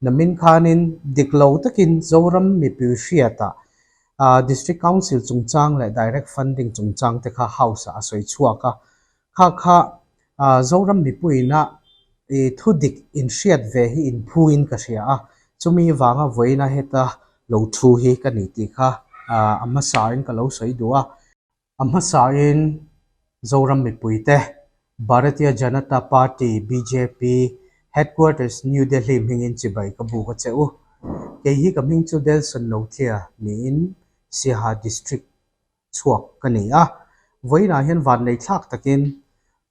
Namin khanin dik lo takin Zoram mipui hriatah District Council chungchang leh Direct Funding chungchang te kha House-ah a sawi chhuak a. Kha kha Zoram mipuiina thu dik inhriat ve hi inphuin ka hria a, chumi vanga vawiina heta lo thu hi ka ni tih kha a hmasain ka lo sawi duh a. A hmasain Zoram mipuite Bharatiya Janata Party, bjp, Headquarters, New Delhi hmingin chibai ka buk a che u. Kei hi ka hming chu Delson Nothia niin Siaha District chhuak ka ni a. Vawiinah hian vannei thlak takin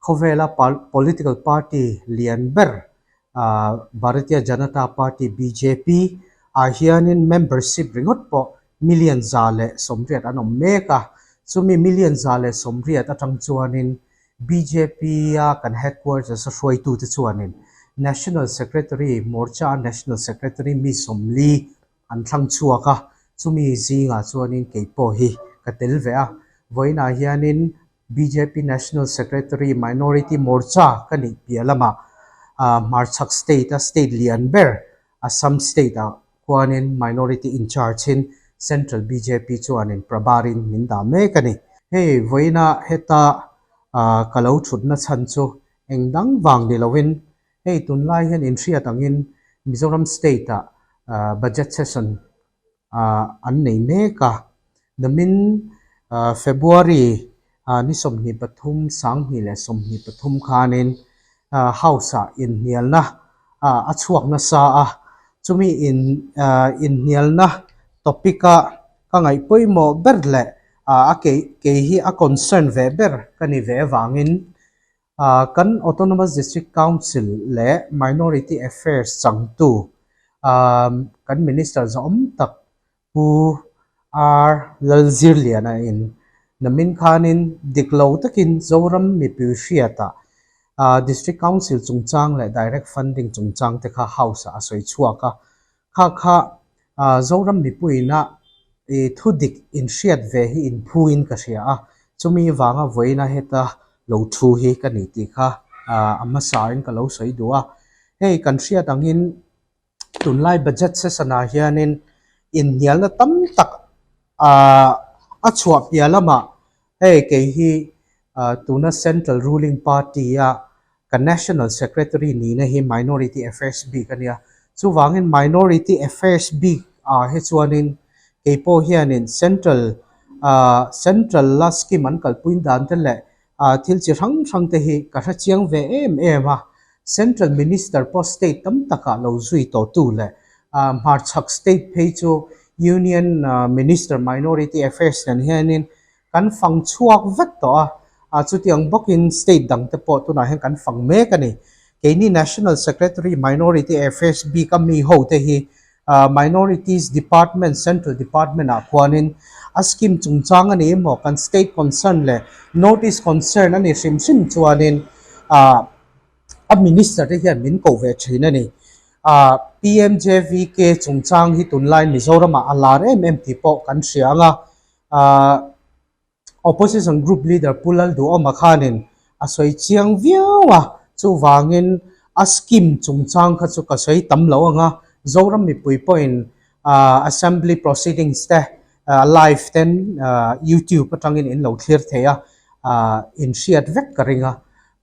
khawvela political party lian ber Bharatiya Janata Party, bjp, ah hianin membership ringawt pawh million 180 an awm mek a. Chumi million 180 atang chuanin bjp a kan headquarters a hruaitute chuanin National Secretary, Morcha National Secretary mi 40 an thlang chhuak a, chumi zingah chuanin kei pawh hi ka tel ve a. Vawiinah hianin bjp National Secretary Minority Morcha ka nih piah lamah Hmarchhak State a state lian ber Assam State ah khuanin Minority in charge in Central bjp chuanin Prabarin min dah mek a ni. Hei vawiinah heta ka lo thutna chhan chu eng dang vang ni loin Hei tunlai hian inhriat angin Mizoram State-ah Budget Session an nei mek a. Namin February ni 23, 2023 khanin House-ah inhnialna a chhuak nasa a. Chumi inhnialna topic-a ka ngaih pawimawh ber leh a kei hi a concern ve ber ka ni ve avangin Kan Autonomous District Council leh Minority Affairs changtu kan Minister zawm tak Pu R. Lalzirliana in namin khanin dik lo takin Zoram mipui hriatah District Council chungchang leh Direct Funding chungchang te kha House-ah a sawi chhuak a. Kha kha Zoram mipuiina thu dik inhriat ve hi inphuin ka hria a, chumi vanga vawiina heta lo thu hi ka ni tih kha a hmasain ka lo sawi duh a. Hei kan hriat angin tunlai budget session ah hianin inhnialna tam tak a chhuah piah lamah hei kei hi tuna central ruling party a Ka National Secretary nihna hi Minority Affairs bik a nia. Chuvangin Minority Affairs bik ah hi chuanin kei pawh hianin Central ah Central la scheme an kalpui dan te leh ah thil chi hrang hrang te hi ka hre chiang ve em em a. Central Minister pawh state tam takah lo zui tawh tu leh ah hmarchhak state phei chu Union Minister Minority Affairs nen hianin Kan fang chhuak vek tawh a, a chutiang bawkin state dangte pawh tunah hian kan fang mek a ni. Keini National Secretary Minority Affairs bik a mi ho te hi Minorities Department Central Department ah khuanin a scheme chungchang a ni emaw kan state concern leh North East concern a ni hrim hrim chuanin a minister te hian min koh ve thin a ni. PMJVK chungchang hi tunlai Mizoram ah a lar em em tih pawh kan hria ang a. Opposition group leader Pu Lalduhawma khanin a sawi chiang viau a, chuvangin a scheme chungchang kha chu ka sawi tam lo ang a, Zoram mipui pawhin Assembly proceedings te live ten YouTube atangin in lo thlir thei a, in hriat vek ka ring a.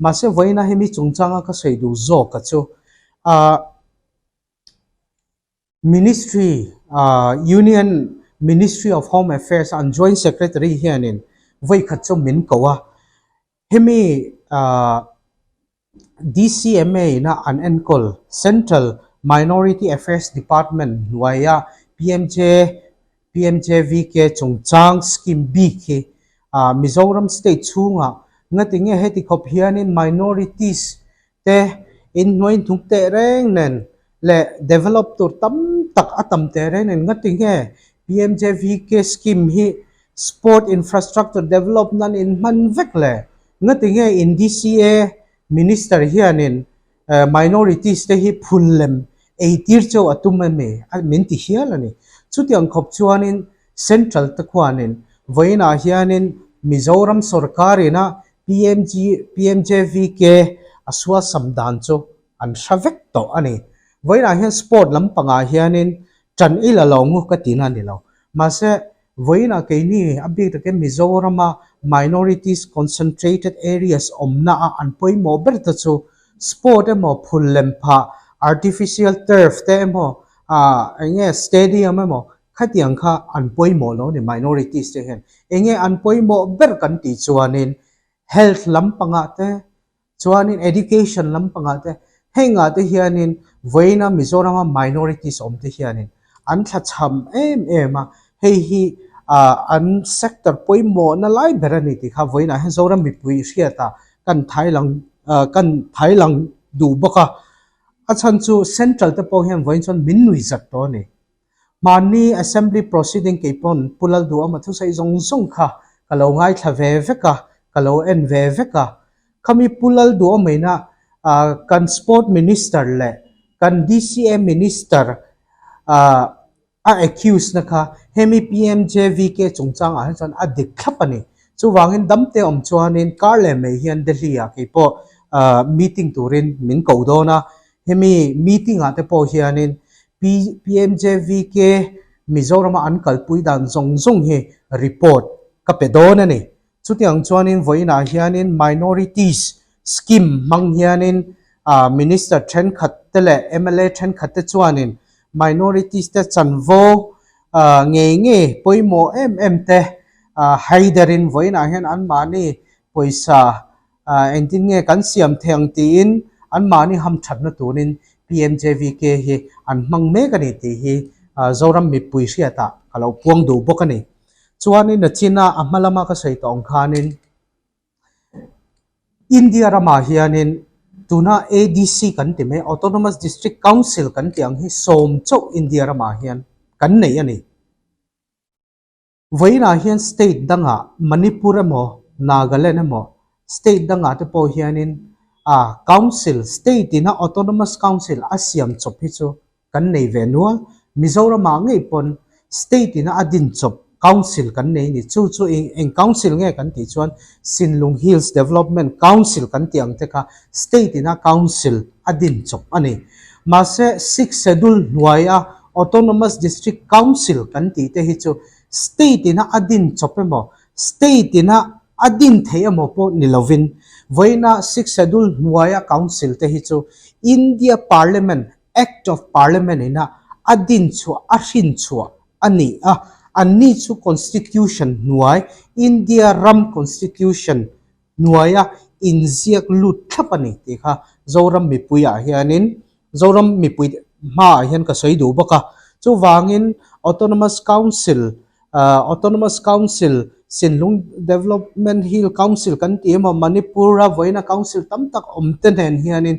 Mahse vawiina hemi chungchanga ka sawi duh zawka chu Ministry, Union Ministry of Home Affairs an Joint Secretary hianin vawi khat chu min ko a, hemi DCMA ina an enkawl Central Minority Affairs Department hnuaia PMJ PMJVK chungchang scheme bik hi Mizoram state chhungah ngatinge heti khawp hianin minorities te inhnuai hnuk teh reng nen leh develop tur tam tak a tam teh reng nen ngati nge PMJVK scheme hi sport infrastructure develop nan in hman vek le ngati nge in DCA minister hianin minorities te hi phun lem ei tir cheu a tum emi min ti hial a ni. Chutiang khawp chuanin central te khuanin vawiinah hianin Mizoram sorkarina PMG, PMJVK a sualsam dan chu an hra vek tawh a ni. Vawiinah hian sport lampangah hianin ṭan i la lo ngu ka tihna a ni lo. Mahse, vawiinah keini a bik takin Mizorama minorities concentrated areas awmna a an pawimawh ber te chu sport emaw phul lem phah, artificial turf te emaw, ah eng nge stadium emaw khatiang kha an pawimawh lo a ni minorities te hian. Eng nge an pawimawh ber kan tih chuanin health lampangah te Chuanin education lampangah te hengah te hianin vawiina Mizorama minorities awm te hianin an thlachham em em a, hei hi an sector pawimawhna lai ber a ni tih kha vawiinah hian Zoram mipui hriatah kan thailang kan thailang duh bawk a, a chhan chu central te pawh hian vawiin chuan min nui zat tawh a ni. Mahni Assembly proceeding kei pawn Pu Lalduhawma thusawi zawng zawng kha ka lo ngaithla ve vek a, ka lo en ve vek a. Khami Pu Lalduhawma ina kan Sport Minister leh kan DCA Minister a accuse na kha hemi PMJVK chungchang ah hian chuan a dik thlap a ni. Chuvangin damte awm chuanin kar leh mai hian Delhi ah kei pawh meeting turin min ko dawn a, hemi meeting ah te pawh hianin PMJVK Mizorama an kalpui dan zawng zawng hi report ka pe dawn a ni. Chutiang chuanin vawiinah hianin Minorities Scheme hmang hianin Minister thenkhat te leh mla thenkhat te chuanin Minorities te chanvo ngei ngei pawimawh em em te haiderin vawiinah hian anmahni pawisa Engtin nge kan siam thei ang tiin anmahni hamthatna turin PMJVK hi an hmang mek a ni tih hi Zoram mipui hriatah ka lo puang duh bawk a ni. Chuanin nachina a hma lama ka sawi tawh ang khanin India ramah hianin tuna ADC kan ti mai Autonomous District Council kan tih ang hi sawm chauh India ramah hian kan nei a ni. Vawiinah hian state dangah Manipur emaw Nagaland emaw state dangah te pawh hianin a council, state ina autonomous council a siam chawp hi chu kan nei ve nual. Mizoramah ngei pawn state ina a din chawp council kan nei a ni. Chu chu eng eng council nge kan tih chuan Sinlung Hills Development Council kan tih ang te kha state ina council a din chawp a ni. Mahse sixth schedule hnuaia Autonomous District Council kan tih te hi chu state ina a din chawp emaw, state ina a din theih emaw pawh ni lovin vawiina Sixth Schedule hnuaia council te hi chu India Parliament, Act of Parliament ina a din chhuah, a hrin chhuah a ni a. Anni chu Constitution hnuai, India ram Constitution hnuaia inziak lut thlap a ni tih kha Zoram mipuiah hianin Zoram mipui hmaah hian ka sawi duh bawk a. Chuvangin Autonomous Council Autonomous Council Sinlung Development Hill Council kan tih emaw Manipur-a vawiina Council tam tak awm te hnen hianin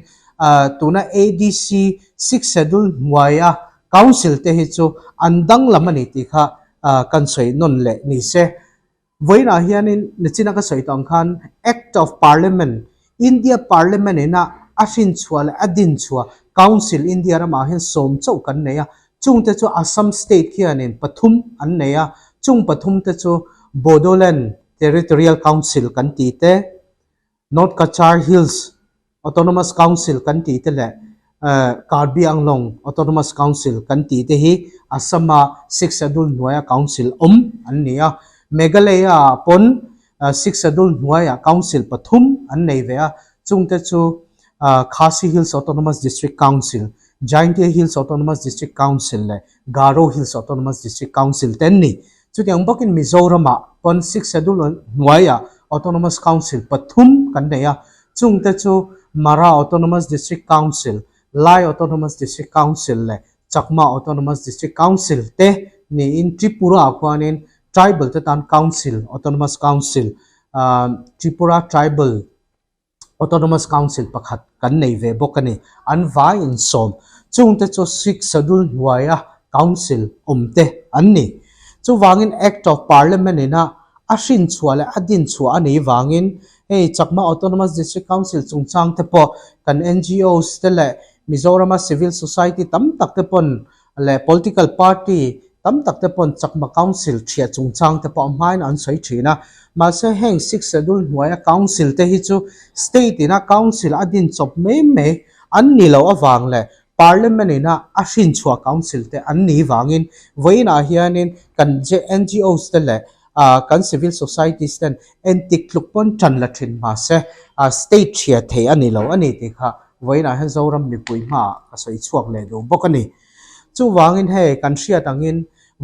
tuna ADC Sixth Schedule hnuaia Council te hi chu an danglam a ni tih kha kan sawi nawn leh ni se. Vawiinah hianin nichina ka sawi tawh ang khan Act of Parliament, India Parliament ina a hrinchhuah leh a dinchhuah Council India ramah hian sawm chauh kan nei a, chungte chu Assam State khianin pathum an nei a, chung pathumte chu Bodoland Territorial Council kan tih te, North Cachar Hills Autonomous Council kan tih te leh Karbi Anglong Autonomous Council kan tih te hi Assam-a Sixth Schedule hnuaia council awm an ni a. Meghalaya-ah pawn Sixth Schedule hnuaia council pathum an nei ve a, chungte chu Khasi Hills Autonomous District Council, Jaintia Hills Autonomous District Council leh Garo Hills Autonomous District Council te an ni. Chutiang bawkin Mizoramah pawn Sixth Schedule hnuaiah Autonomous Council pathum kan nei a, chungte chu Mara Autonomous District Council, Lai Autonomous District Council leh Chakma Autonomous District Council te niin Tripura-ah khuanin Tribal te tan Council, Autonomous Council, Tripura Tribal Autonomous Council pakhat kan nei ve bawk a ni. An vai insawm. Chungte chu Sixth Schedule hnuaia Council awmte an ni. Chuvangin Act of Parliament ina a hrinchhuah leh a dinchhuah a nih vangin hei Chakma Autonomous District Council chungchang te pawh kan NGOs te leh Mizorama Civil Society tam tak te pawn leh political party tam tak te pawn Chakma Council thiah chungchang te pawh a hmain an sawi thin a. Mahse heng Sixth Schedule hnuaia Council te hi chu State ina Council a din chawp mai mai an ni loh avang leh Parliament ina a hrinchhuah Council te an nih vangin vawiinah hianin kan NGOs te leh kan civil societies ten entik tluk pawn tan la thin mahse state hria thei a ni lo a ni tih kha vawiinah hian Zoram mipui hmaah ka sawi chhuak leh duh bawk a ni. Chuvangin hei kan hriat angin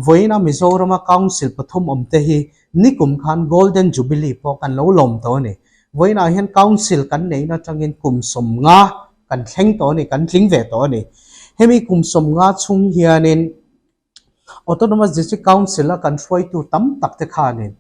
vawiina Mizorama Council pathum awm te hi nikum khan Golden Jubilee pawh kan lo lawm tawh a ni. Vawiinah hian Council kan neihna atangin kum 50 kan thleng tawh a ni, kan tling ve tawh a ni. Hemi kum 50 chhung hianin Autonomous District Council a kan hruaitu tam tak te khanin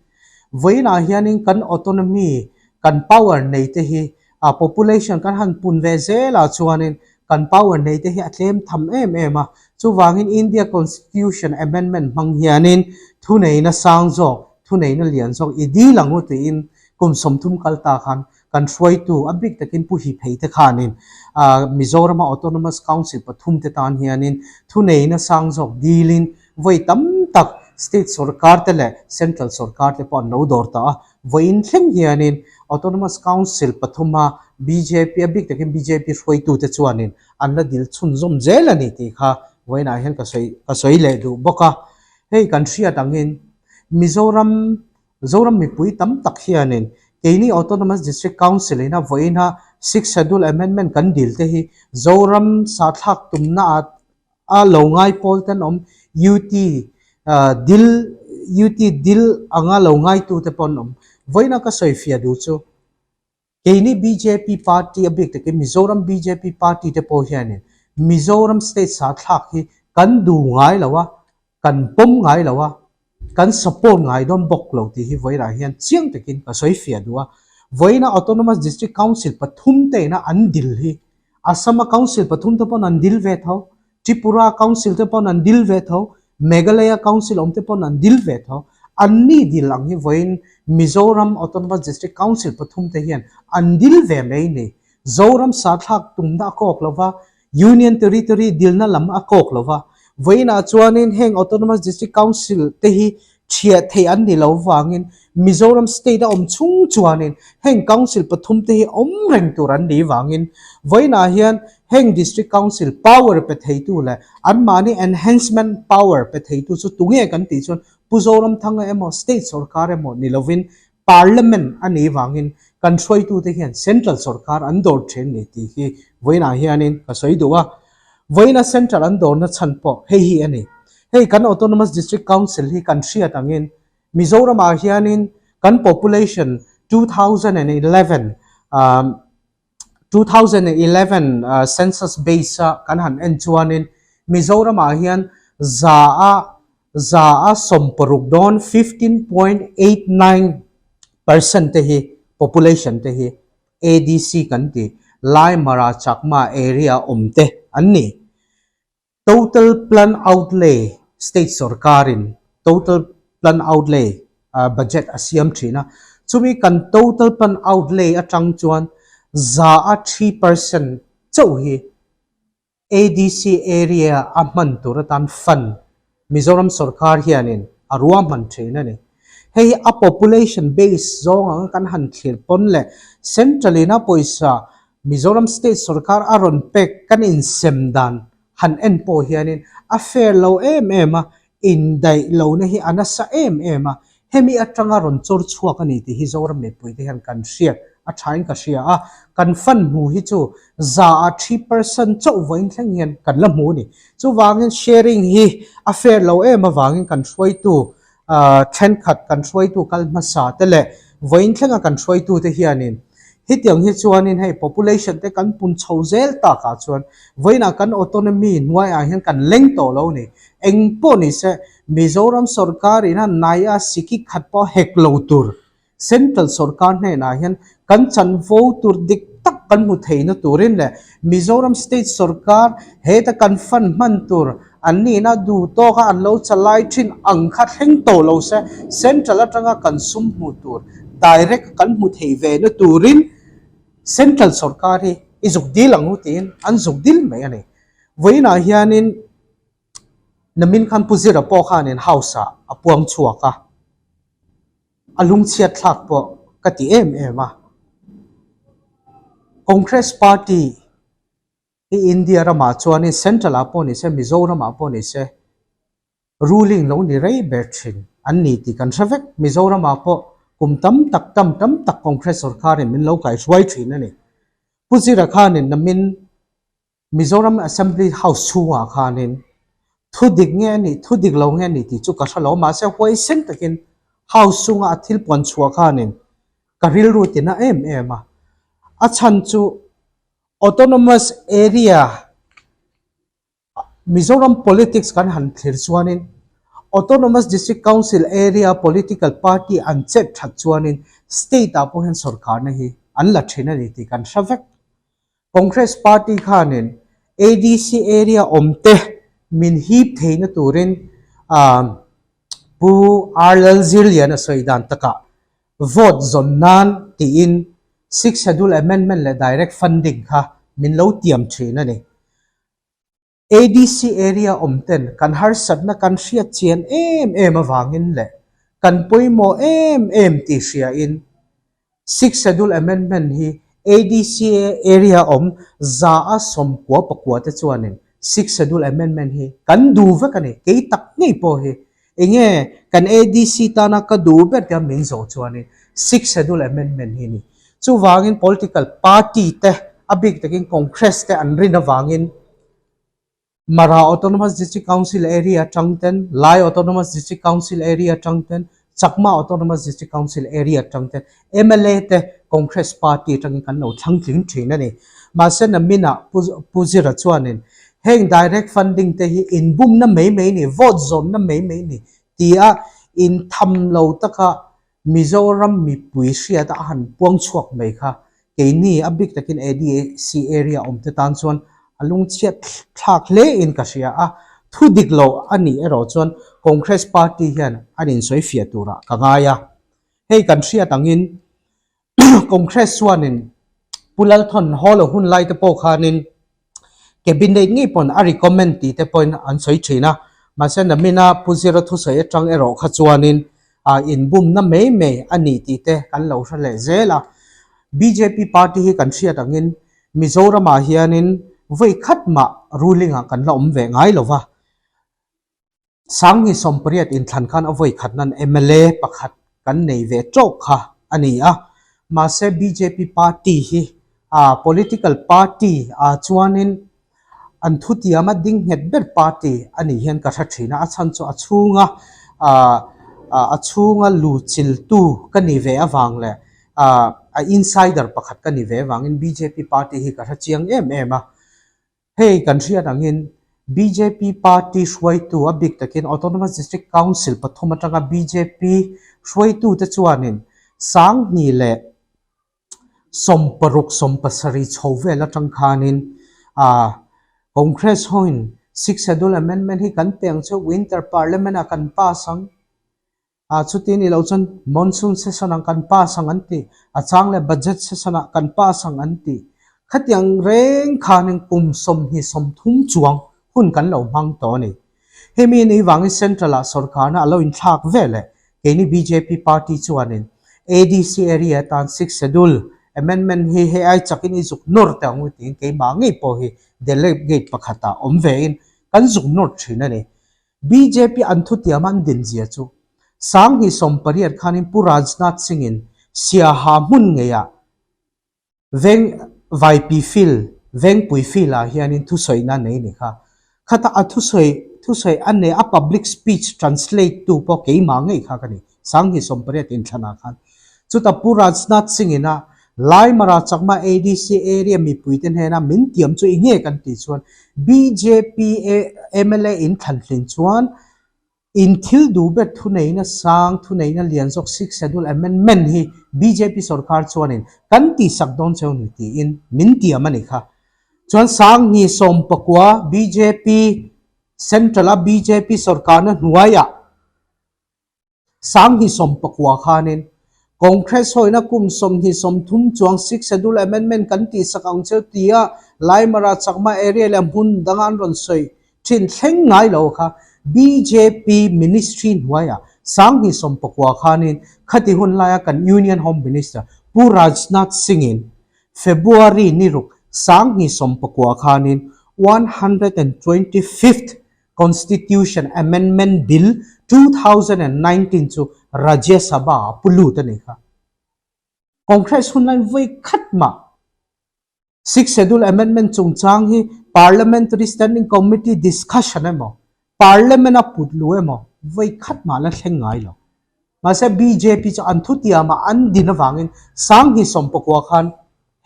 vawiinah hianin kan autonomy, kan power nei te hi a population kan han pun ve zelah chuanin kan power nei te hi a tlem tham em em a. Chuvangin India Constitution Amendment hmang hianin thuneihna sang zawk, thuneihna lian zawk i dil ang u tiin kum 30 kal ta khan kan hruaitu a bik takin Pu Hiphei te khanin Mizorama Autonomous Council pathum te tan hianin thuneihna sang zawk dilin vawi tam tak state sorkar te leh central sorkar te pawh an lo dawr ta a. Vawiin thleng hianin Autonomous Council pathuma bjp a bik takin bjp hruaitu te chuanin an la dil chhunzawm zel a ni tih kha vawiinah hian ka sawi ka sawi leh duh bawk a. Hei kan hriat angin Mizoram Zoram mipui tam tak hianin keini Autonomous District Council ina vawiina Sixth Schedule Amendment kan dil te hi Zoram sahthlak tumna ah a lo ngai pawl ten awm UT dil UT dil anga lo ngaitu te pawh an awm. Vawiina ka sawifiah duh chu Keini bjp party a bik takin Mizoram bjp party te pawh hianin Mizoram state sa thlak hi kan duh ngai lo a, kan pawm ngai lo a, kan support ngai dawn bawk lo tih hi vawiinah hian chiang takin ka sawi fiah duh a. Vawiina Autonomous District Council pathum te ina an dil hi Assam-a council pathum te pawn an dil ve tho, Tripura council te pawn an dil ve tho, Meghalaya council awm te pawn an dil ve tho. Anni dil ang hi vawiin Mizoram Autonomous District Council pathum te hian an dil ve mai ni. Zoram sahthlak tumna a kawk lo va, Union Territory dilna lam a kawk lo va. Vawiinah chuanin heng Autonomous District Council te hi Chhiah theih an ni lo vangin Mizoram state a awm chung chuanin heng council pathum te hi awm reng tur an nih vangin vawiinah hian heng district council power pe theitu leh anmahni enhancement power pe theitu chu tunge kan tih chuan Pu Zoramthanga emaw state sorkar emaw ni lovin parliament a nih vangin kan hruaitute hian central sorkar an dawr then ni tih hi vawiinah hianin ka sawi duh a. Vawiina central an dawrna chhan pawh hei hi a ni. Hei kan Autonomous District Council hi kan hriat angin Mizoramah hianin kan population 2011 2011 census base a kan han en chuanin Mizoramah hian za a za a 60 dawn 15.89% te hi population te hi ADC kan ti Lai Mara Chakma area awm te an ni. Total Plan Outlay, State sorkarin Total Plan Outlay budget a siam thin a, chumi kan Total Plan Outlay atang chuan za a 3% chauh hi ADC area a hman tur atan fund Mizoram sorkar hianin a ruahman thin a ni. Hei hi a population base zawng anga kan han thlir pawn leh Central ina pawisa Mizoram state sorkar a rawn pek kan insem dan han en pawh hianin a fair lo em em a, indaih lohna hi a nasa em em a, hemi atanga rawn chawr chhuak a ni tih hi Zoram mipuite hian kan hriat a thain ka hria a, kan fan hmu hi chu za a 3% chauh vawiin thleng hian kan la hmu a ni. Chuvangin sharing hi a fair lo em avangin kan hruaitu thenkhat kan hruaitu kal hmasa te leh vawiin thlenga kan hruaitu te hianin hetiang hi chuanin hei population te kan pun chho zel takah chuan vawiinah kan autonomy hnuaiah hian kan leng tawh lo a ni. Eng pawh ni se Mizoram sorkar ina naia siki khat pawh hek lo tur Central sorkar hnenah hian kan chanvo tur dik tak kan hmu theihna turin leh Mizoram state sorkar heta kan fund hman tur an nihna duh tawka an lo chalai thin ang kha thleng tawh lo se Central atanga kan sum hmuh tur direct kan hmu thei ve na turin Central sorkar hi i zuk dil ang u tiin an zuk dil mai a ni. Vawiinah hianin Namin khan Pu Zira pawh khanin House ah a puang chhuak a. A lungchhiat thlak pawh ka ti em em a. Congress party Hi India ramah chuanin Central ah pawh nise Mizoram ah pawh nise ruling lo ni rei ber thin an ni tih kan hre vek. Mizoram ah pawh kum tam tak tam tam tak Congress sorkarin min lo kaihruai thin a ni. Pu Zira khanin namin Mizoram Assembly House chhungah khanin thu dik nge a nih, thu dik lo nge a nih tih chu ka hre lo, mahse huaisen takin House chhunga a thil puan chhuah khanin ka rilru tina em em a. A chhan chu Autonomous Area Mizoram Politics kan han thlir chuanin Autonomous District Council Area Political Party an chet that chuanin State ah pawh hian sorkarna hi an la thin a ni tih kan hre vek. Congress party khanin ADC area awmte min hip theihna turin Pu R Lalzirliana sawi dan takah vote zawn nan tiin Sixth Schedule Amendment leh Direct Funding kha min lo tiam thin a ni. ADC area awm ten kan harsatna kan hriat chian em em avangin leh kan pawimawh em em tih hriain Sixth Schedule Amendment hi ADC area awm 199 te chuanin Sixth Schedule Amendment hi kan duh vek a ni. Kei tak ngei pawh hi enge kan ADC tana ka duh ber tia min zawh chuanin Sixth Schedule Amendment hi a ni. Chuvangin political party te a bik takin Congress te an rin avangin Mara Autonomous District Council area atang ten, Lai Autonomous District Council area atang ten, Chakma Autonomous District Council area atang ten mla te Congress party atangin kan lo thlang tling thin a ni. Mahse naminah Pu Zira chuanin heng direct funding te hi inbumna mai mai ni, vote zawnna mai mai ni tia intham lo taka Mizoram mipui hriata a han puang chhuak mai kha keini a bik takin ADC area awmte tan chuan a lungchhiat thlak hle in ka hria a, thu dik lo a nih erawh chuan Congress party hian an insawi fiah turah ka ngai a. Hei kan hriat angin Congress chuanin Pu Lalthawn Hall a hun lai te pawh khanin Cabinet ngei pawn a recommend tih te pawhin an sawi thin a, mahse namina Pu Zira thusawi atang erawh kha chuanin inbumna mai mai a ni tih te kan lo hre leh zel a. Bjp party hi kan hriat angin Mizoramah hianin vawi khat mah ruling ah kan la awm ve ngai lo va. Sangni 80 inthlan khan a vawi khat nan mla pakhat kan nei ve tawk kha a ni a, mahse bjp party hi political party ah chuanin an thutiam a ding nghet ber party a nih hian ka hre thin a, a chhan chu a chhunga a chhunga luchiltu ka ni ve avang leh a insider pakhat ka ni ve avangin bjp party hi ka hre chiang em em a. Hei kan hriat angin bjp party hruaitu a bik takin Autonomous District Council pathum atanga bjp hruaitute chuanin 2016, 17 chho vel atang khanin Congress hoin Sixth Schedule Amendment hi kan pe ang chu Winter Parliament ah kan pass ang. Ah chuti ni lo chuan monsoon session ang kan pass ang an ti, a chang leh budget session ah kan pass ang an ti. Khatiang reng khanin kum 20, 30 chuang hun kan lo hmang tawh a ni. Hemi ni vangin central ah sorkarna a lo inthlak ve leh keini bjp party chuanin ADC area tan sixth schedule amendment hi hei ai chakin i zuk nawr teh ang u tiin keimah ngei pawh hi delegate pakhatah awm vein kan zuk nawr thin a ni. Bjp an thutiam an din zia chu 2018 khanin Pu Rajnath Singh-in Siaha hmun ngeiah veng Vaipi Field, Vengpui Field-ah hianin thusawina nei ni kha. Khata a thusawi thusawi a nei a public speech translate tu pawh keimah ngei kha ka ni 2018 inthlanah khan. Chuta Pu Rajnath Singh-in a Laimara Chakma ADC area mipuite hnena min tiam chu i nge kan tih chuan bjp mla in thlanhlin chuan in thil duh ber thuneihna sang, thuneihna lian zawk Sixth Schedule Amendment hi bjp sorkar chuanin kan tihsak dawn cheu ni tiin min tiam a ni kha. Chuan 2019 bjp Central a bjp sorkarna hnuaiah 2019 khanin Congress hawina kum 20, 30 chuang Sixth Schedule Amendment kan tihsak ang cheu tia Laimara Chakma area leh hmun danga an rawn sawi thin thleng ngai lo kha bjp Ministry hnuaiah 2019 khanin khati hun laia kan Union Home Minister Pu Rajnath Singh-in February ni ruk 2019 khanin 125th Constitution Amendment Bill 2019 chu Rajya Sabha ah pu lut a ni kha. Congress hun laiin vawi khat mah Sixth Schedule Amendment chungchang hi Parliamentary Standing Committee discussion emaw, Parliament a put lu emaw vawi khat mah la thleng ngai lo. Mahse bjp chu an thutiamah an din avangin 2019 khan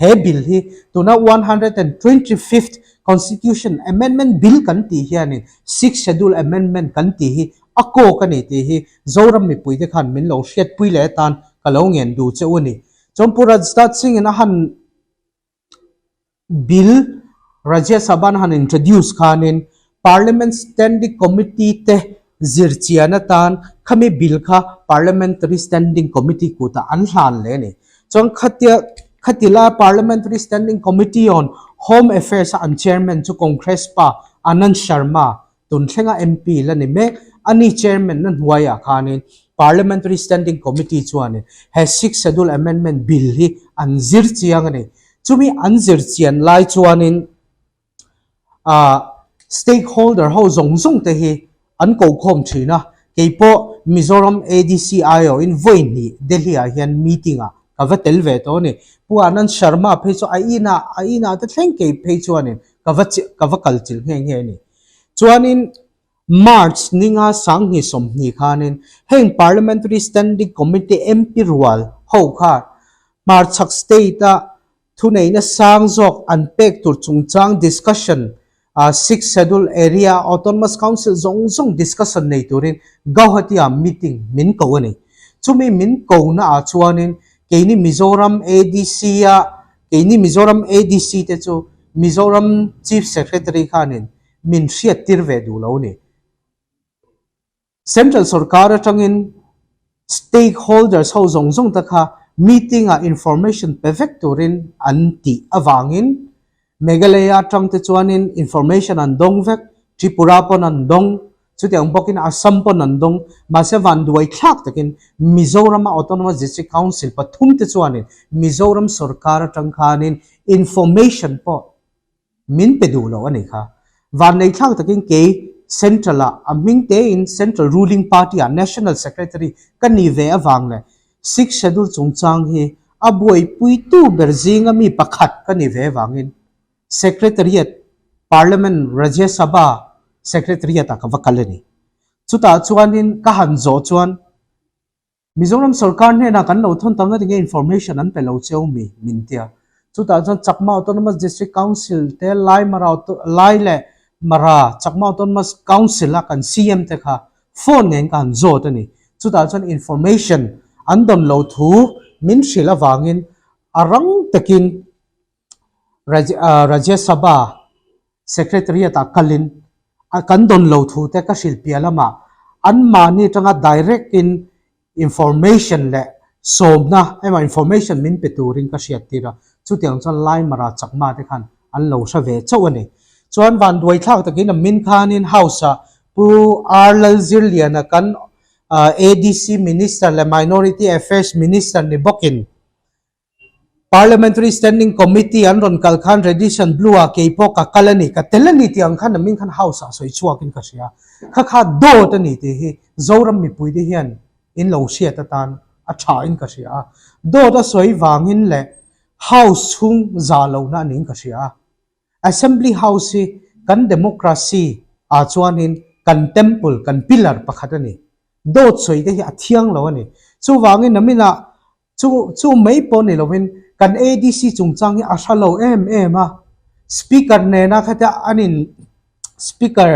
he bill hi tuna 125th Constitution Amendment Bill kan tih hianin Sixth Schedule Amendment kan tih hi a kawk a ni tih hi Zoram mipuite khan min lo hriatpui leh atan ka lo ngen duh che u a ni. Chuan Pu Rajnath Singh-in a han Bill Rajya Sabha an han introduce khanin Parliament Standing Committee te zirchian atan khami bill kha Parliamentary Standing Committee kutah an hlan leh a ni. Chuan khatia khatila Parliamentary Standing Committee on Home Affairs a an chairman chu Congress pa Anand Sharma tun thlenga MP la ni mek a ni. Chairman na hnuaiah khanin Parliamentary Standing Committee chuanin he Sixth Schedule Amendment Bill hi an zir chiang a ni. Chumi an zir chian lai chuanin ah stakeholder ho zawng zawng te hi an ko khawm thin a, keipawh Mizoram ADC aiawhin vawi hnih Delhi ah hian meeting ah ka va tel ve tawh a ni. Pu Anand Sharma phei chu a inah a inah te thleng kei phei chuanin ka va ka va kal chilh nghe nghe a ni. Chuanin March ninga 2020 khanin heng Parliamentary Standing Committee MP rual ho kha hmarchhak state a thuneihna sang zawk an pek tur chungchang discussion Sixth Schedule Area Autonomous Council zawng zawng discussion nei turin Gauhati ah meeting min ko a ni. Chumi min ko na ah chuanin keini Mizoram ADC a keini Mizoram ADC te chu Mizoram Chief Secretary khanin min hriat tir ve duh lo a ni. Central sorkar atangin stakeholders ho zawng zawng te kha meeting ah information pe vek turin an tih avangin Meghalaya atang te chuanin information an dawng vek, Tripura pawn an dawng, chutiang bawkin Assam pawn an dawng, mahse vanduai thlak takin Mizorama Autonomous District Council pathum te chuanin Mizoram sorkar atang khanin information pawh min pe duh lo a ni kha. Vannei thlak takin kei Central ah a hming tein Central Ruling Party ah National Secretary ka ni ve avang leh Sixth Schedule chungchang hi a buaipuitu ber zinga mi pakhat ka ni ve avangin Secretariat Parliament Rajya Sabha Secretariat ah ka va kal a ni. Chutah chuanin ka han zawh chuan Mizoram sorkar hnenah kan lo thawn tam na tinge information an pe lo cheu mi min tia. Chutah chuan Chakma Autonomous District Council te Lai Mara Lai leh Mara Chakma Autonomous Council a kan CM te kha phone ngeiin ka han zawt a ni. Chutah chuan information an dawn lo thu min hrilh avangin a rang takin Rajya Sabha Secretariat ah kalin kan dawn lo thu te ka hrilh piah lamah anmahni atanga direct in information leh sawmna emaw information min pe turin ka hriat tir a, chutiang chuan Laimara Chakma te khan an lo hre ve chauh a ni. Chuan vanduai thlak takin a min khanin House ah Pu R Lalzirliana kan ADC Minister leh Minority Affairs Minister ni bawkin Parliamentary Standing Committee an rawn kal khan Radisson Blu ah kei pawh ka kal a ni, ka tel a ni tih ang khan a hming khan House ah sawi chhuak in ka hria. Kha kha dawt a ni tih hi Zoram mipui te hian in lo hriat atan a tha in ka hria a. Dawt a sawi vangin leh House chhung zah lohna a niin ka hria a. Assembly House hi kan democracy ah chuanin kan temple, kan pillar pakhat a ni. Dawt sawi te hi a thiang lo a ni. Chuvangin naminah Chu chu mai pawh ni lovin kan ADC chungchang hi a hra lo em em a, Speaker nena khatia an in Speaker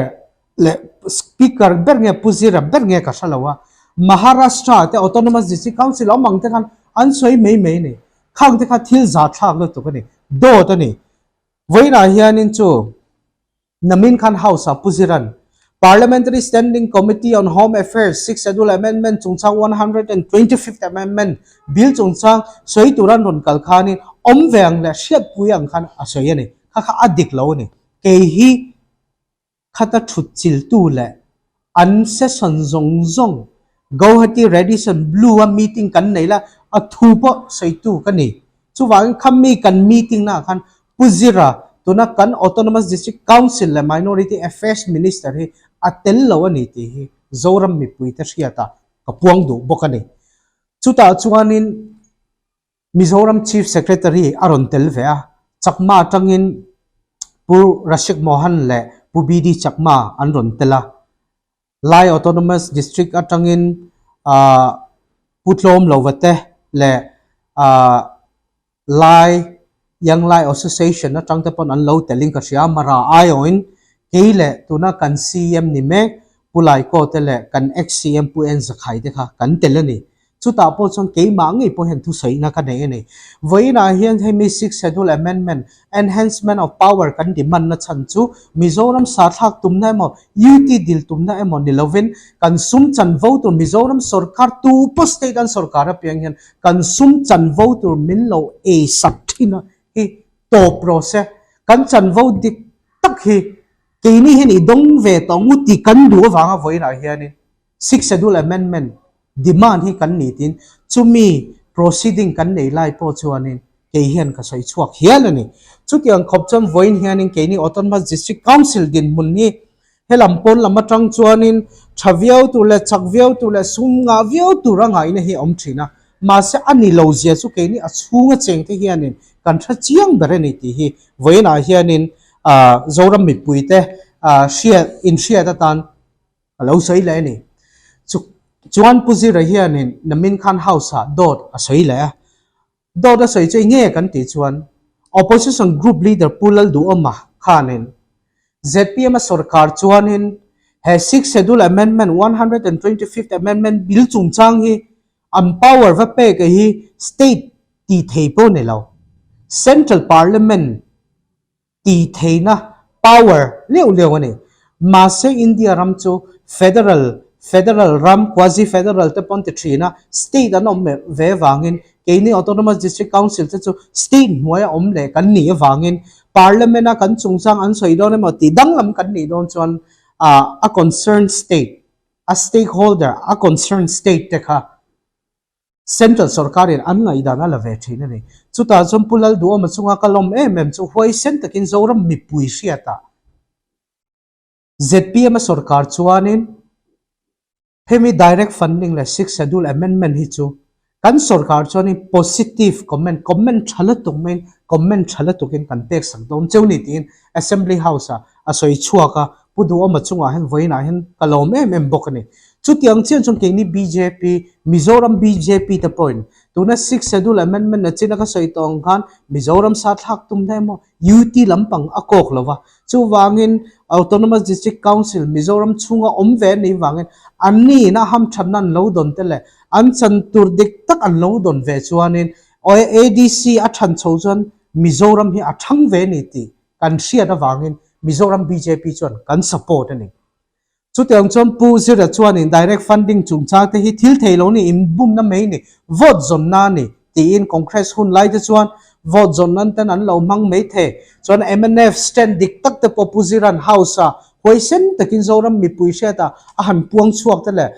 leh Speaker ber nge Pu Zira ber nge ka hra lo a, Maharashtra te Autonomous District Council awm ang te khan an sawi mai mai a ni. Khang te kha thil zathlak lutuk a ni, dawt a ni. Vawiinah hianin chu. Namin khan House ah Pu Ziran, Parliamentary Standing Committee on Home Affairs, Sixth Schedule Amendment chungchang 125th Amendment Bill chungchang sawi tur an rawn kal khanin awm ve ang leh hriatpui ang khan a sawi a ni. Kha kha a dik lo a ni. Kei hi khata thut chiltu leh an session zawng zawng Gauhati Radisson Blu a meeting kan nei la a thu pawh sawitu ka ni. Chuvangin kha mi kan meeting naah khan. Pu Zira, tuna kan Autonomous District Council leh Minority Affairs Minister hi a tel lo a ni tih hi Zoram mipuite hriatah ka puang duh bawk a ni. Chutah chuanin Mizoram Chief Secretary a rawn tel ve a, Chakma atangin Pu Rashik Mohan leh Pu BD Chakma an rawn tel a. Lai Autonomous District atangin Pu Tlawm Lova te leh Lai Young Lai Association atang te pawn an lo telin ka hria a, Mara aiawhin kei leh tuna kan CM ni mek Pu Laikaw te leh kan ex-CM Pu En Zakhai te kha kan tel a ni. Chutah pawh chuan keimah ngei pawh hian thusawiina ka nei a ni. Vawiinah hian hemi Sixth Schedule Amendment, Enhancement of Power kan demand na chhan chu Mizoram sathlak tumna emaw, UT dil tumna emaw ni lovin kan sum chanvo tur Mizoram sorkar tu pawh state an sorkar apiang hian kan sum chanvo tur min lo ei sak thin a hi tawp rawh se. Kan chanvo dik tak hi keini hian i dawng ve tawh ngut tih kan duh avanga vawiinah hianin Sixth Schedule Amendment demand hi kan ni tiin chumi proceeding kan nei lai pawh chuanin kei hian ka sawi chhuak hial a ni. Chutiang khawp chuan vawiin hianin keini Autonomous District Council dinhmun hi helam pawn lam atang chuanin tha viau tur leh chak viau tur leh sum ngah viau tur a ngaihna hi a awm thin a. Mahse a ni lo zia chu keini a chhunga chengte hianin kan hre chiang ber a ni tih hi vawiinah hianin Zoram mipuite hriat inhriat atan A lo sawi leh a ni. Chu chuan Pu Zira hianin Namin Khan House-ah dawt a sawi leh a. Dawt a sawi chu enge kan tih chuan Opposition Group Leader Pu Lalduhawma khanin zpm a sorkar chuanin he Sixth Schedule Amendment, 125th Amendment Bill chungchang hi an power va pek hi state ti thei pawh ni lo, Central Parliament ti theihna power leuh leuh a ni. Mahse India ram chu federal federal ram quasi federal te pawn ti thin a, state an awm ve avangin keini autonomous district council te chu state hnuaia awm leh kan nih avangin parliament a kan chungchang an sawi dawn emaw tih danglam kan nih dawn chuan a concern state a stakeholder a concern state te kha Central sorkarin an ngaihdan a la ve thin a ni. Chutah chuan Pu Lalduhawma chunga ka lawm em em chu huaisen takin Zoram mipui hriatah zpm a sorkar chuanin hemi direct funding leh Sixth Schedule Amendment hi chu kan sorkar chuanin positive comment, comment tha lutuk maiin comment tha lutukin kan pek sak dawn cheu ni tiin Assembly House-ah a sawi chhuak a, Pu Duhawma chungah hian vawiinah hian ka lawm em em bawk a ni. Chutiang chian chuan keini bjp, Mizoram bjp te pawhin tuna Sixth Schedule Amendment a chin a ka sawi tawh ang khan Mizoram sa thlak tum hle maw UT lampang a kawk lo va. Chuvangin Autonomous District Council Mizoram chhunga awm ve anih vangin an ni ina hamthatna an lo dawn te leh an chan tur dik tak an lo dawn ve chuanin ADC a than chho chuan Mizoram hi a thang ve a ni tih kan hriat avangin Mizoram bjp chuan kan support a ni. Chutiang chuan Pu Zira chuanin direct funding chungchang te hi thil thei lo ni, inbumna mai ni, vote zawnna a ni tiin Congress hun lai te chuan vote zawn nan ten an lo hmang mai thei. Chuan mnf stand dik tak te pawh Pu Zira'n House-a huaisen takin Zoram mipui hriatah a han puang chhuak te leh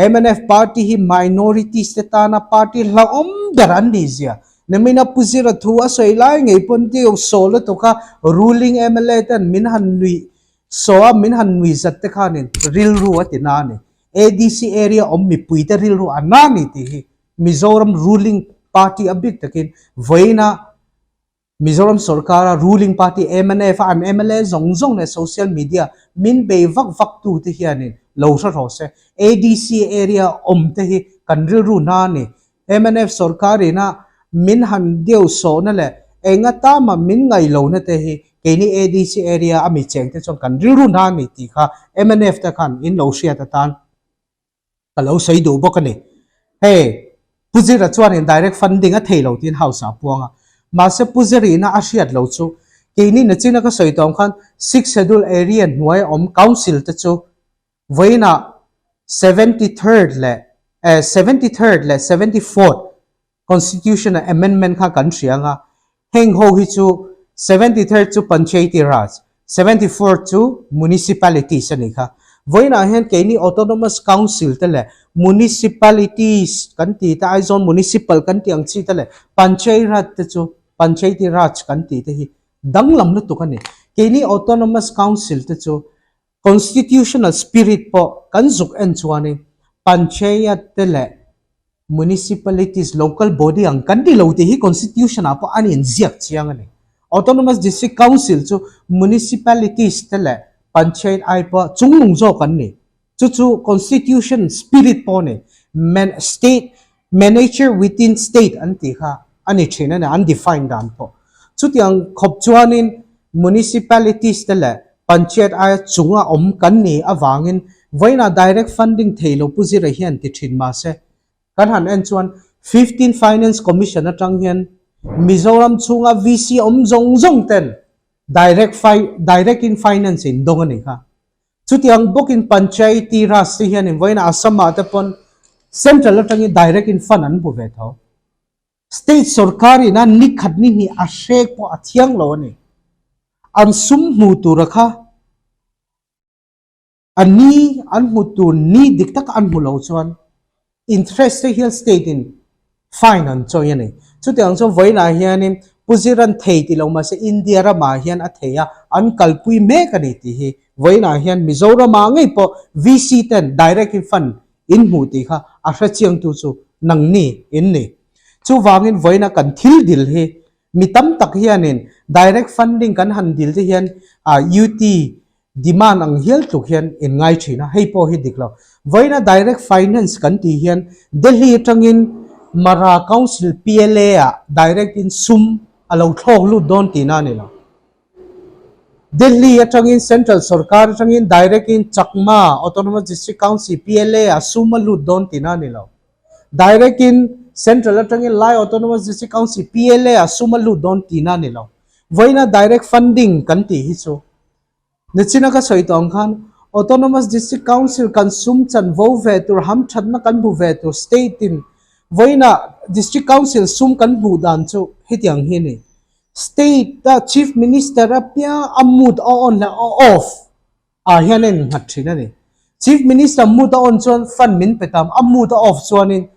mnf party hi minorities te tana party hlauhawm ber an nih zia Nimina Pu Zira thu a sawi lai ngei pawn tiu saw lutuk a ruling mla ten min han nuih saw a min han nui zat te khanin rilru a ti na a ni. ADC area awm mipui te rilru a na ni tih hi Mizoram ruling party a bik takin vawiina Mizoram sorkara ruling party mnf a an mla zawng zawng leh social media min bei vak vak tu te hianin lo hre rawh se. ADC area awm te hi kan rilru na a ni. Mnf sorkarina min han deuh sawhna leh eng atama min ngaihlohna te hi keini ADC area a mi cheng te chuan kan rilru hna a ni tih kha mnf te khan in lo hriat atan ka lo sawi duh bawk a ni. Hei Pu Zira chuanin direct funding a thei lo tiin House ah a puang a, mahse Pu Zirina a hriat lo chu keini nachina ka sawi tawng khan Sixth Schedule area hnuai awm Council te chu Vawiinah 73rd leh 73rd leh 74th Constitution Amendment kha kan hria ang a, heng ho hi chu 73rd chu Panchayati Raj, 74th chu Municipalities a nih kha. Vawiinah hian keini Autonomous Council te leh Municipalities kan tih te, Aizawl Municipal kan tih ang chi te leh Panchayat te chu Panchayati Raj kan tih te hi. Danglam lutuk a ni. Keini Autonomous Council te chu Constitutional spirit pawh kan zuk en chuanin Panchayat te leh Municipalities, local body ang kan ti lo tih hi Constitution ah pawh an inziak chiang a ni. Autonomous District Council chu Municipalities te leh Panchayat ai pawh chungnung zawk an ni. Chu chu Constitution spirit pawh a ni. Man, state, manager within state an tih kha a ni thin a ni, an define dan pawh. Chutiang khawp chuanin Municipalities te leh Panchayat aia chunga awm kan ni avangin vawiinah direct funding thei lo Pu Zira hian ti thin mahse kan han en chuan 15 Finance Commission atang hian Mizoram chhunga VC awm zawng zawng ten direct direct in finance in dawng a ni kha. Chutiang bawkin Panchayati Raj te hianin vawiinah Assam ah te pawn Central atangin direct in fund an hmu ve tho. State sorkar ina ni khat ni hnih a hrek pawh a thiang lo a ni. An sum hmu tura kha a ni an hmu tur ni dik taka an hmu lo chuan interest te hian state in fine an chawi a ni. Chutiang chuan vawiinah hianin Pu Ziran thei ti lo mahse India ramah hian a thei a, an kalpui mek a ni tih hi vawiinah hian Mizoramah ngei pawh VC ten direct in fund in hmuh tih kha a hrechiangtu chu nangni in ni. Chuvangin vawiina kan thil dil hi mi tam tak hianin direct funding kan han dil te hian UT demand ang hial tluk hian in ngai thin a, hei pawh hi dik lo. Vawiina direct finance kan tih hian Delhi atangin Mara Council PLA ah direct in sum a lo thlawk lut dawn tihna a ni lo. Delhi atangin Central Sorkar atangin direct in Chakma Autonomous District Council, PLA, ah sum a lut dawn tihna a ni lo. Direct in Central atangin Lai Autonomous District Council, PLA, ah sum a lut dawn tihna a ni lo. Vawiina direct funding kan tih hi chu nichina ka sawi tawh ang khan Autonomous District Council kan sum chanvo ve tur, hamthatna kan hmu ve tur state in vawiina District Council sum kan hmuh dan chu hetiang hi a ni. State a Chief Minister a piang a mood a on leh a off ah hian a innghat thin a ni. Chief Minister mood a on chuan fund min pe tam, a mood a off chuanin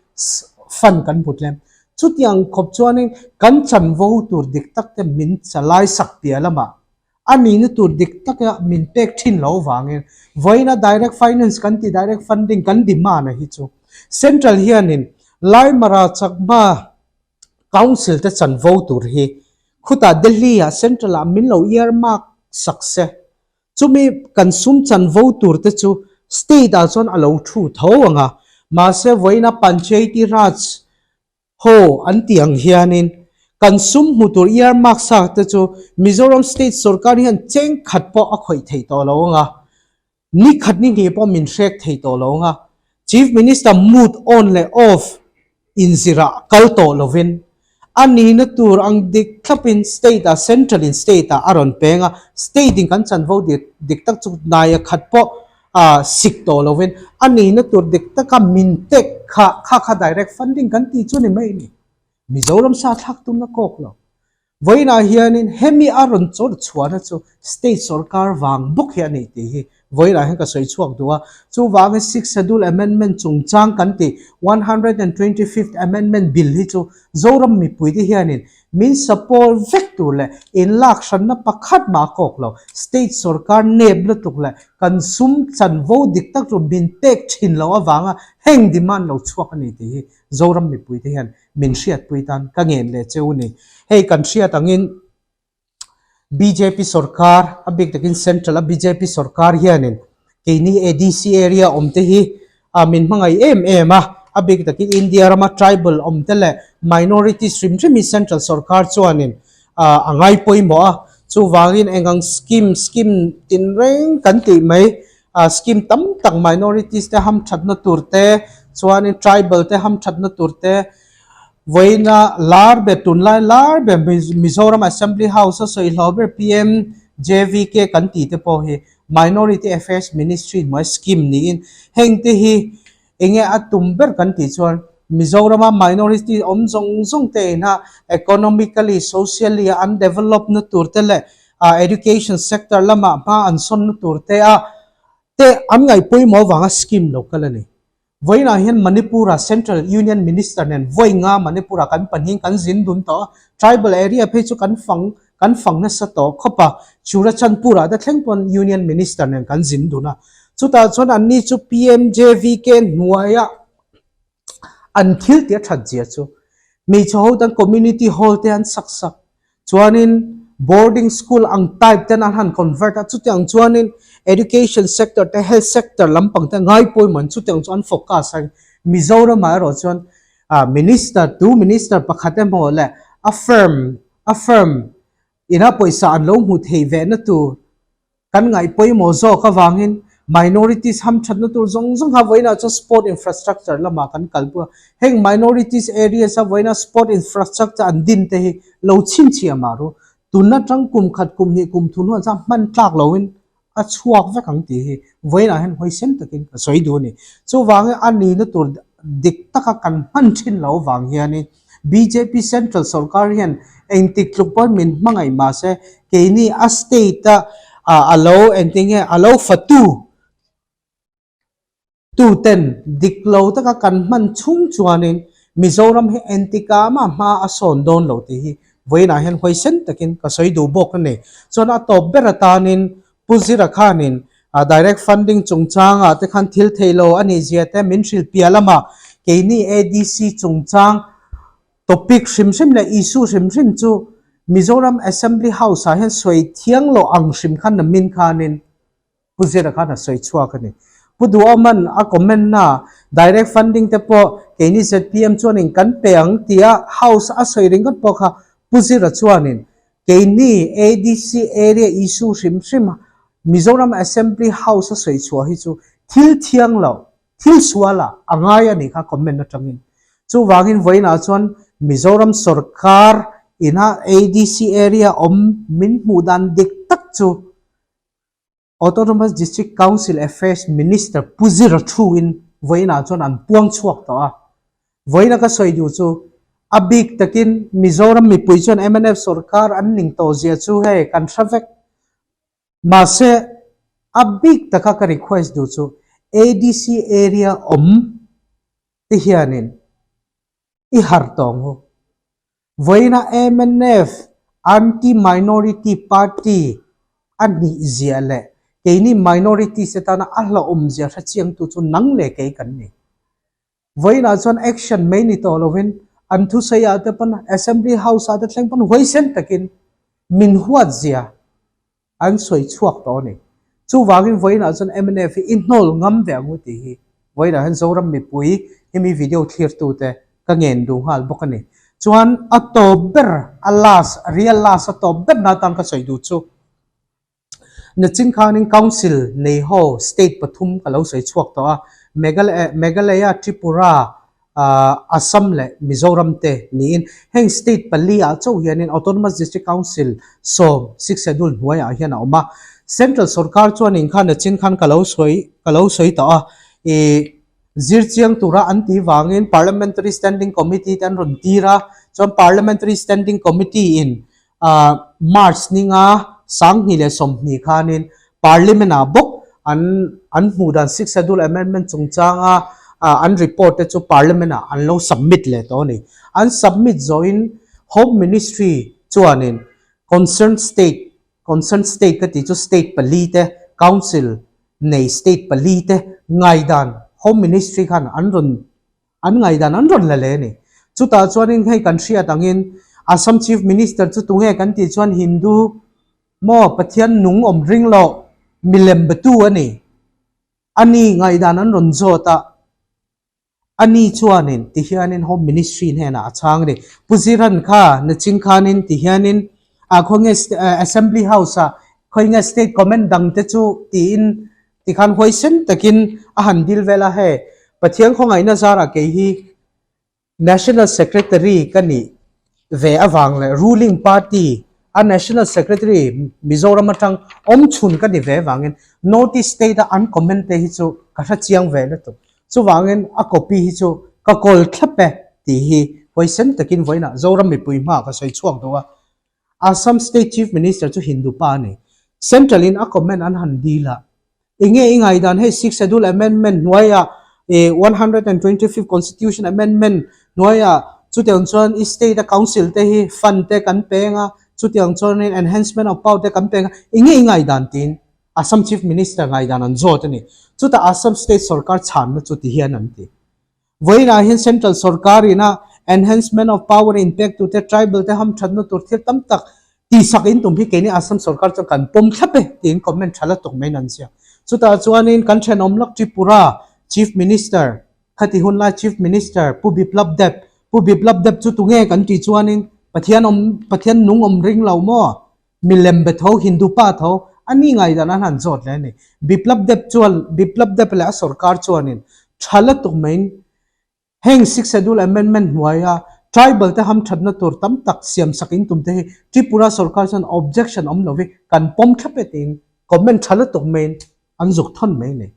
fund kan hmu tlem. Chutiang khawp chuanin kan chanvo tur dik tak te min chalai sak piah lamah a nihna tur dik taka min pek thin lo vangin vawiina direct finance kan tih direct funding kan demand a hi chu Central hianin Laimara Chakma Council te chanvo tur hi khutah Delhi ah Central ah min lo earmark sak se, chumi kan sum chanvo tur te chu State ah chuan a lo thu tho ang a, mahse vawiina Panchayati Raj ho an tih ang hianin kan sum hmu tur earmark sak te chu Mizoram State sorkar hian cheng khat pawh a khawih thei tawh lo ang a, Ni khat ni hnih pawh min hrek thei tawh lo ang a, Chief Minister mood on leh off inzirah kal tawh lovin a nihna tur ang dik thlapin state ah central in state ah a rawn peng a, state in kan chanvo dik dik tak chu hnaia khat pawh sik tawh lovin a nihna tur dik taka min tek kha kha kha direct funding kan tih chu ni mai a ni. Mizoram sa thlak tumna kawk lo. Vawiinah hianin hemi a rawn chawr chhuahna chu state sorkar vang bawk hi a ni tih hi vawiinah hian ka sawi chhuak duh a. Chuvangin Sixth Schedule Amendment chungchang kan tih 125th Amendment Bill hi chu Zoram mipuite hianin min support vek tur leh inlak hranna pakhat mah a kawk lo. State sorkar nep lutuk leh kan sum chanvo dik tak chu min pek thin loh avanga heng demand lo chhuak a ni tih hi Zoram mipuite hian min hriatpui tan ka ngen leh cheu ni. Hei kan hriat angin bjp sorkar a bik takin central a bjp sorkar hianin keini ADC area awm te hi a min hmangaih em em a, a bik takin India rama tribal awm te leh minorities hrim hrim hi central sorkar chuanin a ngai pawimawh a, chuvangin eng ang scheme scheme tinreng kan tih mai Scheme tam tak minorities te hamthatna tur te chuanin tribal te hamthatna tur te vawiina lar ber tunlai lar ber Mizoram Assembly House a sawi hlo ber PMJVK kan tih te pawh hi Minority Affairs Ministry hnuai scheme niin heng te hi enge a tum ber kan tih chuan Mizorama minority awm zawng zawng te ina economically, socially a an develop na tur te leh education sector lamah hma an sawn na tur te a te an ngaih pawimawh avanga scheme lo kal a ni. Vawiinah hian Manipur-a Central Union Minister nen vawi nga Manipur-a kan pahnih kan zin dun tawh a, tribal area phei chu kan fang. kan fang nasa tawh khawp a, Churachandpur ah te thleng pawn Union Minister nen kan zin dun a, chutah chuan anni chu PMJVK hnuaia an thil tih a that zia chu hmeichhe ho tan community hall te an sak sak chuanin boarding school ang type ten an han convert a chutiang chuanin education sector te health sector lampang te ngai pawimawh an chutiang chu an focus a Mizoram ah erawh chuan ah minister tu minister pakhat emaw leh a firm a firm ina pawisa an lo hmu thei ve na tur Kan ngaih pawimawh zawk avangin minorities hamthatna tur zawng zawng kha vawiinah chuan sport infrastructure lamah kan kalpui a. Heng minorities areas a vawiina sport infrastructure an din te hi lo chhinchhiah mah ru. Tun atang kum khat, kum hnih, kum thum hnuah chuan hman tlak loin a chhuak vek ang tih hi vawiinah hian hawisem takin ka sawi duh a ni. Chuvangin a nihna tur dik taka kan hman thin lo avang hianin bjp Central sorkar hian engtik tluk pawn min hmangaih mahse keini a state a a lo engtinge a lo fatu tu ten dik lo taka kan hman chhung chuanin Mizoram hi engtikah mah hma a sawn dawn lo tih hi vawiinah hian huaisen takin ka sawi duh bawk a ni. Chuan a tawp ber atanin Pu Zira khanin direct funding chungchangah te khan thil thei lo a nih zia te min hrilh piah lamah keini ADC chungchang topic hrim hrim leh issue hrim hrim chu Mizoram Assembly House ah hian sawi thiang lo ang hrim khan namin khanin Pu Zira khan a sawi chhuak a ni. Pu Duhawman a comment na direct funding te pawh keini zpm chuanin kan pe ang tia House a sawi ringawt pawh kha Pu Zira chuanin Keini ADC area issue hrim hrim Mizoram Assembly House a sawi chhuah hi chu thil thiang lo, thil sual ah a ngai a nih kha comment atangin. Chuvangin vawiinah chuan Mizoram sorkar ina ADC area awm min hmuh dan dik tak chu Autonomous District Council Affairs Minister Pu Zira Thu-in vawiinah chuan an puang chhuak tawh a. Vawiina ka sawi duh chu a bik takin Mizoram mipui chuan mnf sorkar an ning tawh zia chu hei kan hre vek. Mahse, a bik taka ka request duh chu ADC area awm te hianin i harh tawh ang u. Vawiina mnf Anti-Minority Party a nih zia leh keini minorities te tana a hlauhawm zia hrechiangtu chu nang leh kei kan ni. Vawiinah chuan action mai ni tawh lovin an thusawi ah te pawn Assembly House ah te thleng pawn huaisen takin min huat zia an sawi chhuak tawh a ni. Chuvangin vawiinah chuan mnf hi i hnawl ngam ve ang u tih hi vawiinah hian Zoram mipui hemi video thlirtute ka ngen duh nghal bawk a ni. Chuan a tawp ber, a last, real last a tawp ber na atan ka sawi duh chu Nachin khanin Council nei ho state pathum ka lo sawi chhuak tawh a, Meghalaya, Tripura, Assam leh Mizoram te niin heng state pali ah chauh hianin Autonomous District Council sawm, Sixth Schedule hnuai ah hian a awm a. Central sorkar chuanin khan nachin khan ka lo sawi ka lo sawi tawh a, ih zirchiang tura an tih vangin Parliamentary Standing Committee te an rawn tir a, chuan Parliamentary Standing Committee in March ninga 2020 khanin Parliament ah bawk an an hmuh dan Sixth Schedule Amendment chungchanga an report te chu Parliament ah an lo submit leh tawh a ni. An submit zawhin Home Ministry chuanin concerned state, concerned state ka tih chu state pali te, council nei state pali te ngaihdan Home Ministry khan an rawn An ngaihdan an rawn la leh a ni. Chutah chuanin hei kan hriat angin Assam Chief Minister chu tunge kan tih chuan Hindu maw Pathian nung awm ring loh milem betu a ni. A ni ngaihdan an rawn zawt a, a ni chuanin tihianin Home Ministry hnenah a chhang a ni. Pu Ziran kha naching khanin tihianin a khawnge Assembly House ah khawnge State comment dang te chu tiin Tikhan huaisen takin a han dil vel a, hei Pathian khawngaihna zarah kei hi National Secretary ka nih ve avang leh ruling party a National Secretary Mizoram atang awm chhun ka ni ve avangin North East State a an comment te hi chu ka hre chiang ve lutuk. Chuvangin a copy hi chu ka kawl thlap e tih hi huaisen takin vawiinah Zoram mipui hmaah ka sawi chhuak duh a. Assam State Chief Minister chu Hindu pa a ni. Central in a comment an han dil a, Enge i ngaihdan hei Sixth Schedule Amendment hnuaiah eh 125th Constitution Amendment hnuaiah chutiang chuan i state a council te hi fund te kan peng a, Chutiang chuanin enhancement of power te kan pek a, enge i ngaihdan tiin Assam Chief Minister ngaihdan an zawt a ni. Chutah Assam State sorkar chhanna chu ti hian an ti. Vawiinah hian Central sorkarina enhancement of power in pek tur te, tribal te hamthatna tur thil tam tak tihsak in tum hi keini Assam sorkar chuan kan pawm thlap e tiin comment tha la tuk maiin an ziak. Chutah chuanin kan thenawm lawk Tripura Chief Minister, khati hun lai Chief Minister Pu Biplab Deb, Pu Biplab Deb chu tunge kan tih chuanin Pathian awm, Pathian nung awm ring lo maw? Milem be tho, Hindu pa tho, a ni ngaihdan an han zawt leh a ni. Biplab Deb chuan, Biplab Deb leh a sorkar chuanin tha la tuk maiin heng Sixth Schedule Amendment hnuaia tribal te hamthatna tur tam tak siamsak in tum te hi Tripura sorkar chuan objection awm lovi kan pawm thlap e tiin comment tha la tuk maiin an zuk thawn mai a ni.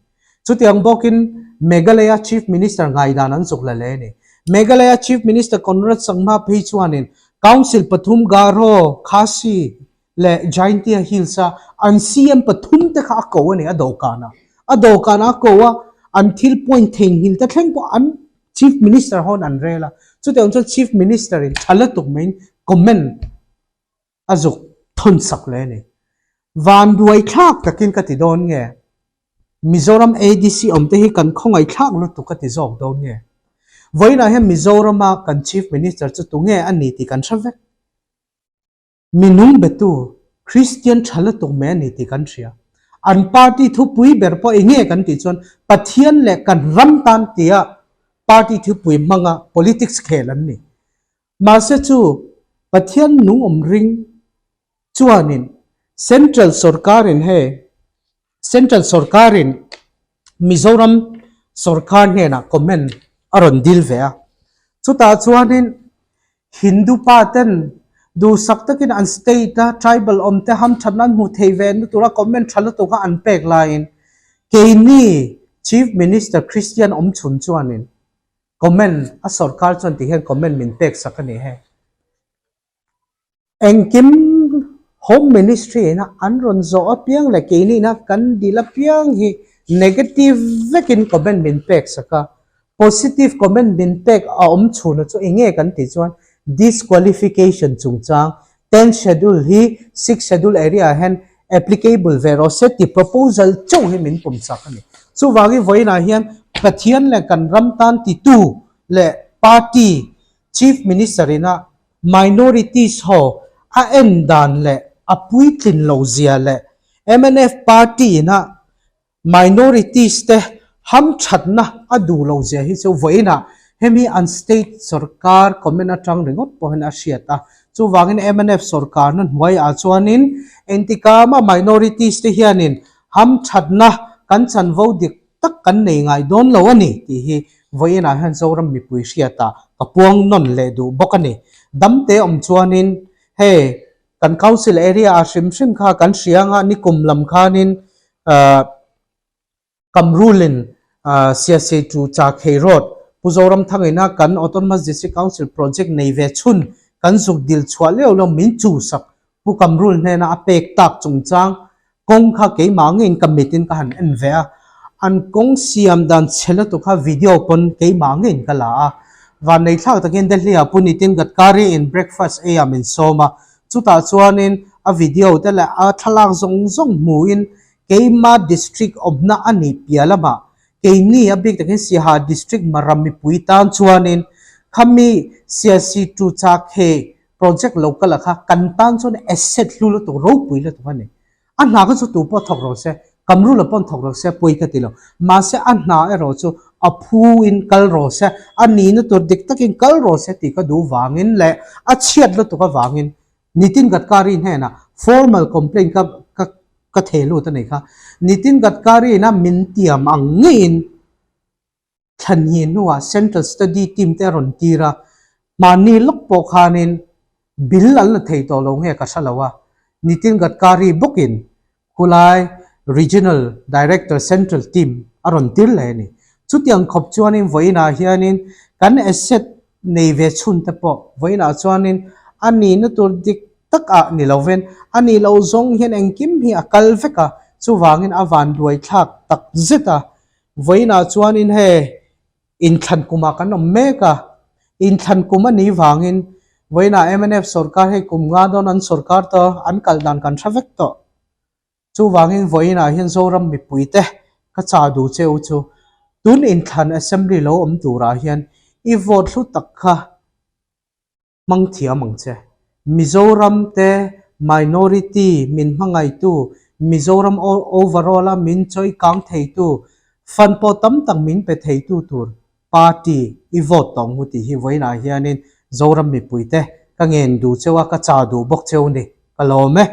Chutiang bawkin Meghalaya Chief Minister ngaihdan an zuk la leh a ni. Meghalaya Chief Minister Conrad Sangma phei chuanin Council pathum Garo, Khasi leh Jaintia Hills-a an CM pathum te kha a ko a ni a dawhkanah. A dawhkanah a ko a, an thil point theihnghilh te thleng pawh an Chief Minister hawn an rel a. Chutiang chuan Chief Minister-in tha lutuk maiin comment a zuk thawn sak leh a ni. Van duai thlak takin ka ti dawn nge? Mizoram ADC awm te hi kan khawngaih thlak lutuk ka ti zawk dawn nge? Vawiinah hian Mizorama kan Chief Minister chu tunge a ni tih kan hre vek. Minung betu Kristian tha lutuk mai a ni tih kan hria. An party thupui ber pawh enge kan tih chuan Pathian leh kan ram tan tia party thupui hmanga politics khel an ni. Mahse chu Pathian nung awm ring chuanin Central sorkarin hei Central sorkarin Mizoram sorkar hnenah comment a rawn dil ve a. Chutah chuanin Hindu pa ten duhsak takin an state a tribal awm te hamthatna an hmuh theih ve na tura comment tha lutuk a an pek laiin keini Chief Minister Christian awmchhun chuanin Comment a sorkar chuan ti hian comment min pek sak a ni he. Engkim Home Ministry ina an rawn zawh apiang leh keini ina kan dil apiang hi negative vekin comment min pek sak a. Positive comment min pek a awm chhuna chu enge kan tih chuan disqualification chungchang Tenth Schedule hi Sixth Schedule area ah hian applicable ve rawh se tih proposal chauh hi min pawm chak a ni. Chuvangin vawiinah hian Pathian leh kan ram tan titu leh party Chief Minister ina minorities ho a en dan leh a puitlin lo zia leh mnf party ina Minorities te hamthatna a duh lo zia hi chu vawiinah hemi an state sorkar comment atang ringawt pawhin a hriat a. Chuvangin mnf sorkarna hnuaiah chuanin engtikama minorities te hianin hamthatna kan chanvo dik tak kan nei ngai dawn lo a ni tih hi vawiinah hian Zoram mipui hriatah ka puang nawn leh duh bawk a ni. Damte awm chuanin hei Kan council area ah hrim hrim kha kan hria anga nikum lam khanin Kamrulin Siasi to Chakhei Road Pu Zoramthangina kan Autonomous District Council project nei ve chhun kan zuk dil chhuah leuh leuh min chuhsak Pu Kamrul hnena a pek tak chungchang Kawng kha keimah ngeiin ka mitin ka han en ve a, an kawng siam dan chhe lutuk kha video pawn keimah ngeiin ka la a. Vannei thlak takin Delhi-ah Pu Nitin Gadkari in breakfast ei ah min sawm a, chutah chuanin a video te leh a thlalak zawng zawng hmuhin keima district awmna a nih piah lamah keini a bik takin Siaha district Maram mipui tan chuanin khami Siasi to Chakhe Project lo kal a kha kan tan chuan asset hlu lutuk ropui lutuk a ni. A hna kha chu tu pawh thawk rawh se, Kamrula pawn thawk rawh se pawi ka ti lo. Mahse a hna erawh chu a phu in kal rawh se, a nihna tur dik takin kal rawh se tih ka duh vangin leh a chhiat lutuk avangin Nitin Gadkari hnenah formal complaint ka ka ka theh lut a nei kha. Nitin Gadkari ina min tiam ang ngeiin Thlan hi hnuah Central Study Team te a rawn tir a, mahni lawk pawh khanin bill an la thei tawh lo nge ka hre lo a, Nitin Gadkari bawkin khulai Regional Director Central Team a rawn tir leh a ni. Chutiang khawp chuanin vawiinah hianin kan asset nei ve chhun te pawh vawiinah chuanin a nihna tur dik tak ah ni lovin a nih loh zawng hian engkim hi a kal vek a, chuvangin a vanduai thlak tak zet a. Vawiinah chuanin hei inthlan kumah kan awm mek a, inthlan kum a nih vangin Vawiinah mnf sorkar hei kum nga dawn an sorkar tawh a, an kal dan kan hre vek tawh. Chuvangin vawiinah hian Zoram mipuite ka chah duh che u chu tun inthlan Assembly lo awm turah hian i vote hlu tak kha hmang thiam ang che. Mizoram te minority min hmangaitu, Mizoram overall a min chawi kang theitu, fund pawh tam tak min pe theitu tur party i vote tawh ang u tih hi vawiinah hianin Zoram mipuite ka ngen duh cheu a, ka chah duh bawk cheu ni. Ka lawm e.